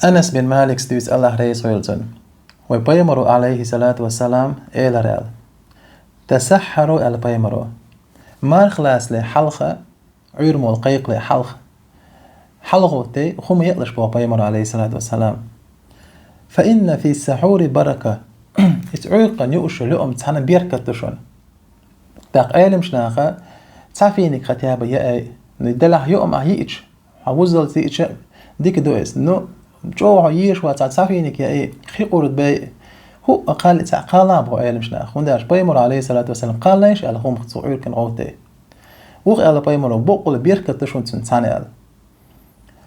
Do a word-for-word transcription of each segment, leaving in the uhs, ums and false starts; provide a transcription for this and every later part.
Анас бин Маликс дуьйцу, Аллахь реза хуьлда цунна, вай пайхамаро, алейхи салату вассалам, элира аьлла: «Тасаххару», аьлла пайхамаро, «марха лацале хьалха, Ӏуьйрмол кхайкхале хьалха, хьалха гӀовттий, хӀума яалаш», боху пайхамаро, алейхи салату вассалам. «Фа инна фи сахьури барака». Иза Ӏуьйкъана юуш йолу юург цхьаьна беркат ду шуна. ТӀаккха Ӏеламнаха цхьа финиг хатӀаба яа, ну, делахь юург ахь йиъча, хьан вузалц йиъча, дика ду иза. Ну, чӀогӀа хьо езаш вац, цхьа финиг яа, хи къурд бай, хӀуъа кхалли цхьаъ кхалла боху Ӏеламнаха. ХӀунда аьлча пайхамаро, алейхи салату вассалам, кхаллайша аьлла хӀума цу Ӏуьйркъана гӀовттий. Вуха аьлла пайхамаро: «Баккъалла беркат ду шуна цуьнан цхьаьна», аьлла.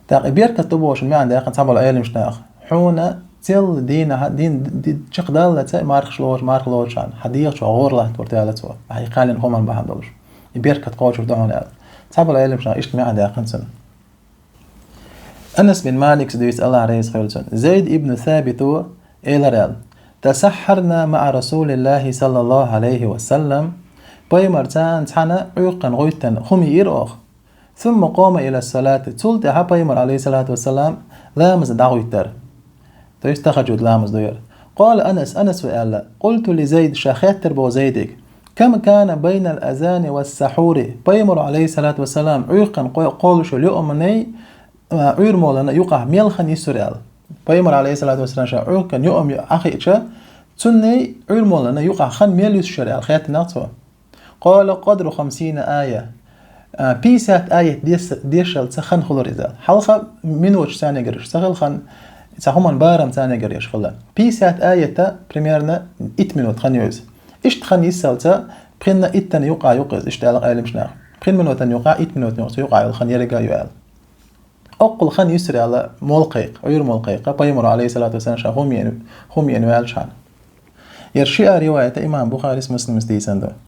ТӀаккха и беркат ду бохучун маьӀна даьккхина цхьаболу Ӏеламнаха: «Хьуна цӀерла дийнахь, дин, ди-, чекхдаллалц мархаш лоруш, марха лоруш хьан, хьан дегӀан чохь гӀора латтор тӀе», аьлла цо, ахьа и кхаьллина хӀуманна бахьана долуш, и беркат кхочур ду хьуна аьлла. Цхьаболу Ӏеламнаха иштта маьӀна даьккхина цуьнан. Анас бин Маликс дуьйцу, Аллахь реза хуьлда цунна, Зайд ибн Сабито элира аьлла: «Тасаххарна маӀа Расулиллахи саллаллаху алейхи ва саллам». Пайхамарца цхьаьна Ӏуьйкъана гӀовттина хӀума йира оха. «Сумма къома иля салати». Цул тӀаьхьа пайхамар, алейхи салату вассалам, ламаза дӀагӀовттара. То есть тахажжуд ламаз ду яра. Къала Анас, Анас ву аьлла: «Къулту ли Зайд», ша хаьттира боху Зайдига: «Кам кана байнал азани вас сахьури?» Пайхамаро, алейхи салату вассалам, Ӏуьйкъана кхо-, кхоллуш йолу юургана, а, Ӏуьйрмолана юкъахь мел хан йисура аьлла. Пайхамар, алейхи салату вассалам, ша Ӏуьйкъана юург Ӏохайча, цунний Ӏуьйрмолана юкъахь хан мел йисуш яра аьлла хаьттина цо. Къала: «Къадру хамсина ая». А, пятьдесят аят дес-, дешалца хан хуьлура иза. Хьалха минуташ царна эгар еш ца хилла хан, цхьа хӀуманан барам царна эгар еш хилла. Пятьдесят аята, примерно, итт минут хан ю иза. Иштта хан йисалца, пхенна иттанна юкъахь ю-кх иза, иштта аьлла Ӏеламнаха. Пхенна минутана юкъахь, итт минутана юкъахь, цу юкъахь йолу хан ерриге а ю аьлла. Оккхул хан йисура аьлла молла кхайкха, Ӏуьйрмол кхайкха, пайхамаро, алейхи салату вассалам, ша хӀума йина, хӀума йина ваьллачхьана. Яра шиъ а риваят имам Бухарис, Муслимас дийцина ду.